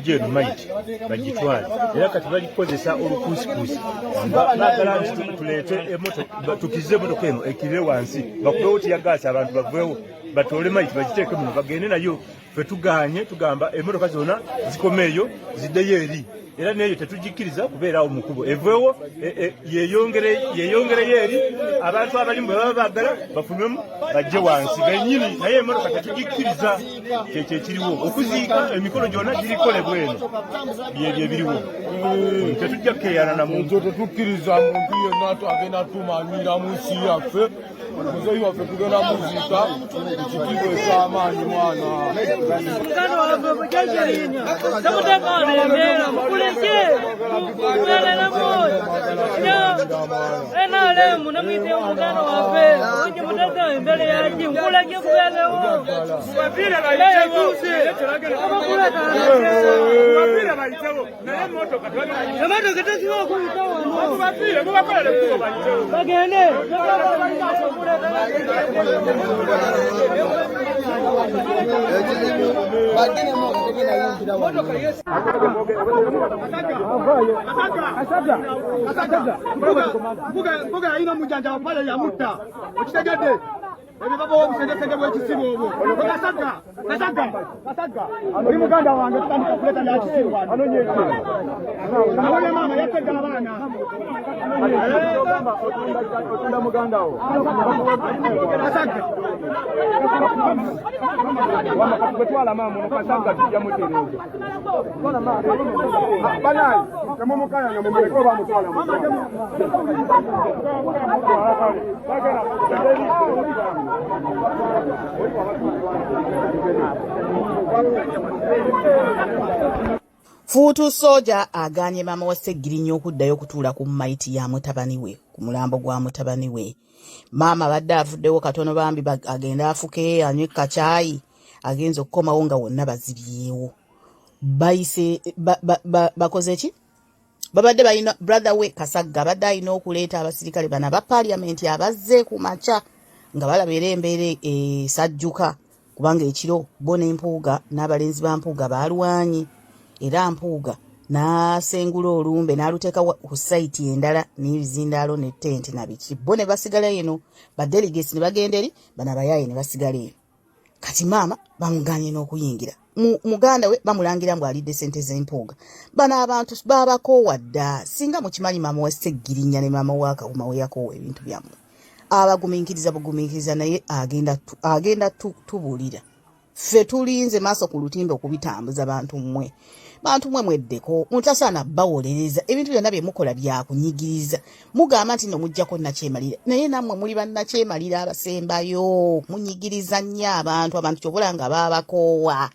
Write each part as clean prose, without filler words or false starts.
okujja eno mayiti bagitwale, era kati bali kukozesa olukuusikuusi, baagala nti tuleete emotoka, tukize emotoka eno ekirire wansi, bakubewo tiyagaasi, abantu baveewo batoole mayiti bagiteeke muno bagende nayo. Fe tuganye, tugamba emotoka zonna zikome eyo ziddeyo eri, era neeyo tetugikkiriza kubeerawo mu kkubo, eveewo yeyongereyo eri. Abantu abalimu bwe baba baagala bafunemu bajje wansi bennyini, naye emotoka tetugikkiriza. Kyekyo ekiriwo. Okuziika emikolo gyonna girikolebwa eno, byebyo ebiriwo, tetujja kukeeyana na muntu. Ekyo tetukkiriza muntu yenna agenda tumanyira mu nsi yaffe. Muzeeyi waffe tugenda muziika ekitiibwa eky'amaanyi mwana. Muganda waffe bujajalinya tamutekana embeera mukuleke kubeereramu NRM namwitewo muganda waffe ungi muteka embeera yaki nkuleke kubeerewo. Emotoka tezisobola kuyita wano, bagende. Mpuga yalina omujjanjaba pale yamutta, okitegedde? Ebyo babawa obusegesege bw'ekisibo obwo. Kasagga, Kasagga, Kasagga, oli muganda wange, tutandika kuleta byakisibo wano. Awole maama yatega abaana. Otunda muganda wo. Kasagga. Twala maama ono Kasagga, tujja mutereeza. Banaye temumukayanya, mumuleke oba mutwala. Fuutu Soja aganye maama wa Ssegirinya okuddayo okutuula ku mayiti ya mutabani we, ku mulambo gwa mutabani we. Maama abadde avuddewo katono bambi agende afuke anywe kacaayi, agenza okukomawo nga wonna bazibyewo. Bayise bakoze ki? Babadde balina brother we Kasagga abadde alina okuleeta abasirikale bano aba paaliyamenti abazze ku makya nga balaba era embeera esajjuka, kubanga ekiro bo ne Mpuuga n'abalenzi ba Mpuuga baalwanye, era Mpuuga n'asengula olumbe n'aluteeka ku sayiti endala n'ebizindaalo ne tenti na biki, bo ne basigala eno, ba delegates ne bagenda eri, bano abayaaye ne basigala eno. Kati maama bamuganye n'okuyingira, muganda we bamulangira mbu alidde sente z'empuuga. Bano abantu babakoowa dda. Singa mukimanyi, maama wa Ssegirinya ne maama wa Kawuma we yakoowa ebintu byammwe, abagumiikiriza bugumiikiriza, naye agenda tubuulira. Ffe tulinze maaso ku lutimbe okubitambuza. Bantu mmwe, bantu mmwe mweddeko, mutasaana bawolereza. Ebintu byonna bye mukola byakunyigiriza. Mugamba nti no mujjako nakyemalira, naye nammwe muli bannakyemalira abasembayo. Munyigiriza nnyo abantu. Abantu kyobola nga babakoowa,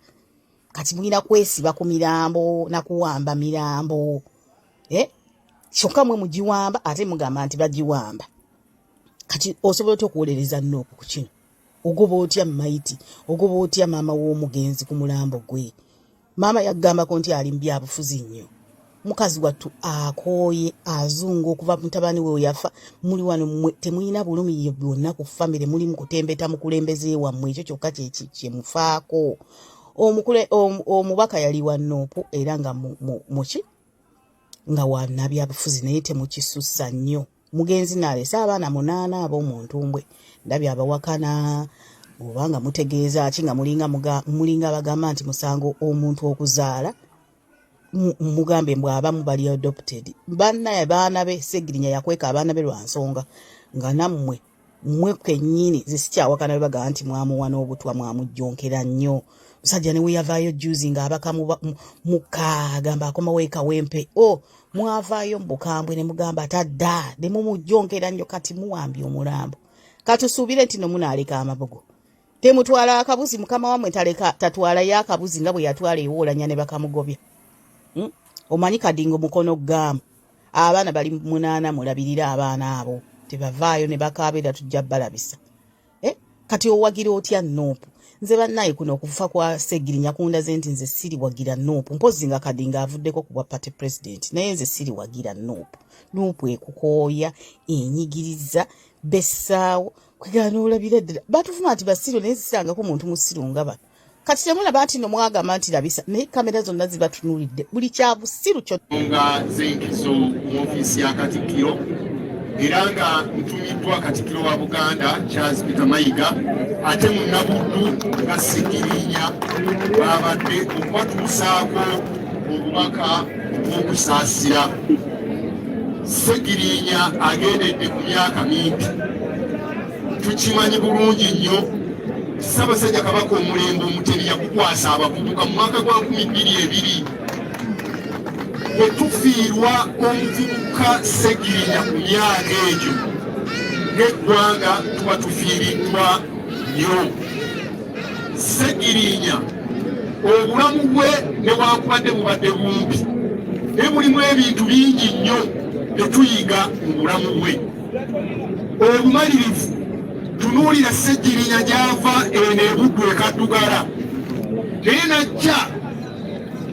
kati mulina kwesiba ku mirambo nakuwamba mirambo, eh? Kyokka mwe mugiwamba, ate mugamba nti bagiwamba. Kati osobola otya okuwolereza NUP ku kino? Ogoba otya mayiti? Ogoba otya maama w'omugenzi ku mulambo gwe? Maama yagambako nti ali mu byabufuzi nnyo. Mukazi wattu akooye, azunga okuva mutabani we yafa. Muli wano mmwe temulina bulumi bwonna ku famire, muli mu kutembeta mukulembeze wammwe, ekyo kyokka kyemufaako. Omubaka yali wa NUP era nga muki nga wa nabyabufuzi, naye temukisussa nnyo. Mugenzi naalese abaana 8 ab'omuntumbwe. Ndabye abawakana, oba nga mutegeeza ki nga mulinga abagamba nti musango omuntu okuzaala. Mugambe mbw abamu bali adopted. Bannaye baana be Segirinya yakweka abaana be lwa nsonga nga nammwe mmwe kennyini zisikyawakana bwe bagamba nti mwamuwa n'obutwa, mwamujjonkera nnyo musajja. Ne weyavaayo juzi ng'abaka muka agamba akomawo ekawempe o oh, mwavaayo mu bukambwe ne mugamba tadda, ne mumujjonkera nnyo. Kati muwambye omulambo, katusuubire nti no munaaleka amabugo. Temutwala akabuzi, mukama wammwe taleka, tatwalayo akabuzi nga bwe yatwala ewoolanya ne bakamugobya. Omanyi kadingo mukono gaamu, abaana bali 8, mulabirire abaana abo, tebavaayo ne bakaaba, era tujja balabisa, eh? Kati owagira otya NUP? Nze bannaye, kuno okufa kwa Segirinya kundaze nti nze siriwagira NUP, mpozi nga Kadinga avuddeko ku bwa party president, naye nze siriwagira NUP. NUP ekukooya, enyigiriza bessaawo kwegana n'olabira ddala batuvuma nti basiru, naye sisangako muntu musiru nga bano. Kati temulaba nti no mwagamba nti labisa, naye kamera zonna zibatunuulidde buli kya busiru kyonna. Nga z'enkizo mu ofiisi ya Katikkiro era nga ntumiddwa Katikkiro wa Buganda Charles Peter Mayiga, ate Munnabuddu nga Ssegirinya babadde okubatuusaako obubaka obw'okusaasira. Ssegirinya agendedde ku myaka mingi. Tukimanyi bulungi nnyo, Ssaabasajja Kabaka omulembe Omutebi yagukwasa abavubuka mu mwaka gwa 2020. Bwe tufiirwa omuvubuka Ssegirinya ku myaka egyo, ng'eggwanga tuba tufiiriddwa nnyo. Ssegirinya obulamu bwe newankubadde bubadde bumpi, naye mulimu ebintu bingi nnyo bye tuyiga mu bulamu bwe. Obumalirivu, tunuulira Ssegirinya gy'ava eno ebuddu ekaddugala, naye najja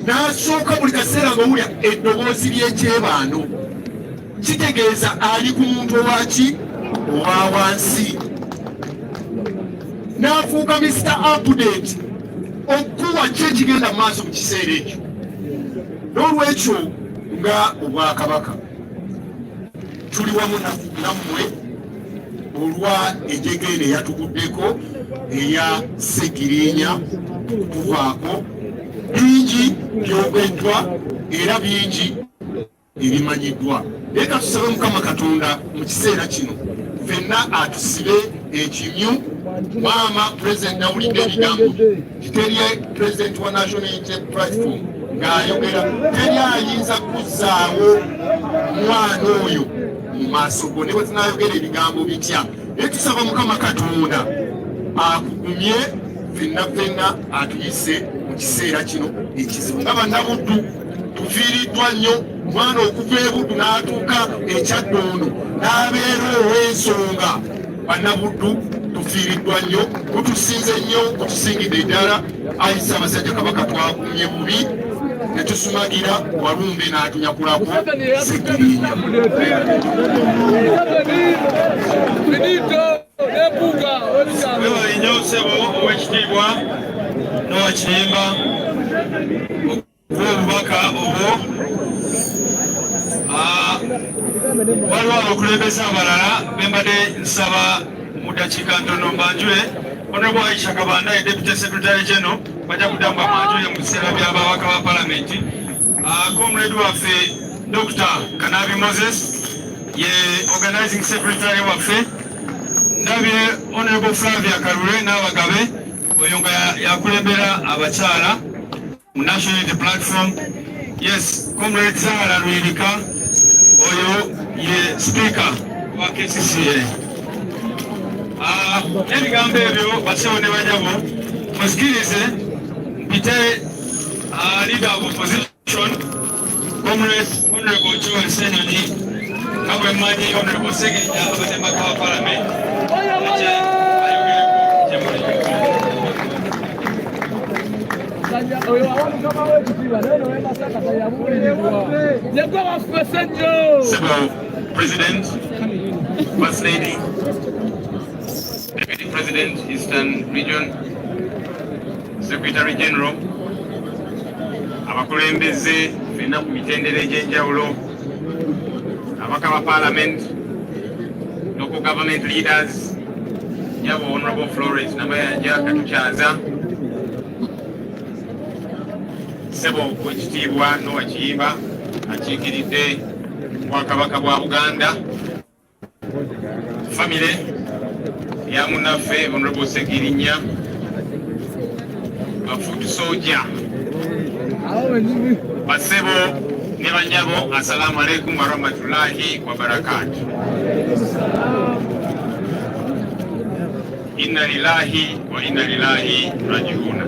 n'asooka buli kaseera ng'owulira eddoboozi ly'ekyebaano, kitegeeza ali ku muntu owaki owa wansi, n'afuuka Mr Update okuwa ki ekigenda mu maaso mu kiseera ekyo. N'olwekyo nga Obwakabaka tuli wamu nammwe olwa ejjegeene eyatuguddeko eya Ssegirinya okutuvaako. Bingi byogeddwa era bingi ebimanyiddwa, naye katusabe Mukama Katonda mu kiseera kino ffenna atusibe ekimyu. Maama President, nawulidde ebigambo teri president wa National Unity Platform ng'ayogera, teri ayinza kuzzaawo mwana oyo mu maaso go ne bwe tunayogera ebigambo bitya, naye tusaba Mukama Katonda akugumye ffenna ffenna, atuyise mu kiseera kino ekizibu. Nga Bannabuddu tufiiriddwa nnyo mwana okuva ebuddu n'atuuka ekyaddondo n'abeera ow'ensonga. Bannabuddu tufiiriddwa nnyo, kutusinze nnyo, kutusingidde ddala. Ayi Ssaabasajja Kabaka, twagumye bubi ne tusumagira walumbe n'atunyakulako Ssegirinya. Webale nnyo ssebo ow'ekitiibwa Noah Kiyimba okuwa obubaka obwo. Waliwo abakulembeze abalala bembadde nsaba mu dakiika ntono mbanjule. Honorable Aisha Kabanda ye Deputy Secretary General, bajja kuddamu bamwanjule mu biseera by'ababaka ba Palamenti. Comrade waffe Dr. Kanabi Moses ye Organizing Secretary waffe. Ndabye Honorable Flavia Kalule n'Abagabe, oyo nga yakulembera abakyala mu National Unity Platform. Yes, Comrade Zahara Luyirika, oyo ye Speaker wa KCCA. Ebigambo ebyo, bassebo ne banyabo, muzikirize mpite Leader of Opposition, Comrade Honorable Joel Ssenyonyi. Nga bwe mmanyi, Honorable Ssegirinya abadde mubaka wa Parliament, ajje ayogereko gye muli. Oyo awa mukama we ekitiibwa, naye nowe Masaka tayabuulirirwa yegwe waffe Ssennyo. Sebo President, First Lady, Deputy President, Eastern Region, Secretary General, abakulembeze ffenna ku mitendera egy'enjawulo, ababaka ba Parliament, local government leaders, nyabo Honorable Florence Namayanja Katukyaza, ssebo wekitiibwa Noah Kiyimba akiikiridde Bwakabaka bwa Buganda, famire ya munnaffe Honorable Ssegirinya, ba foot soldier, basebo ne banyabo, assalamu alaikum warahmatullahi wabarakatu. Inna lillahi wa inna lillahi rajiuna.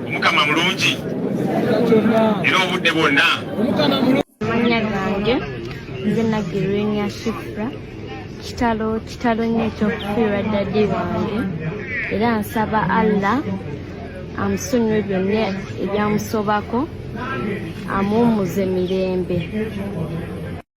Omukama mulungi era obudde bwonna. Amannya gange nze Nagirwenya Shifra. Kitalo, kitalo nnyo ekyokufiirwa daddy wange, era nsaba Allah amusonyiwe byonna ebyamusobako, amuwummuze mirembe.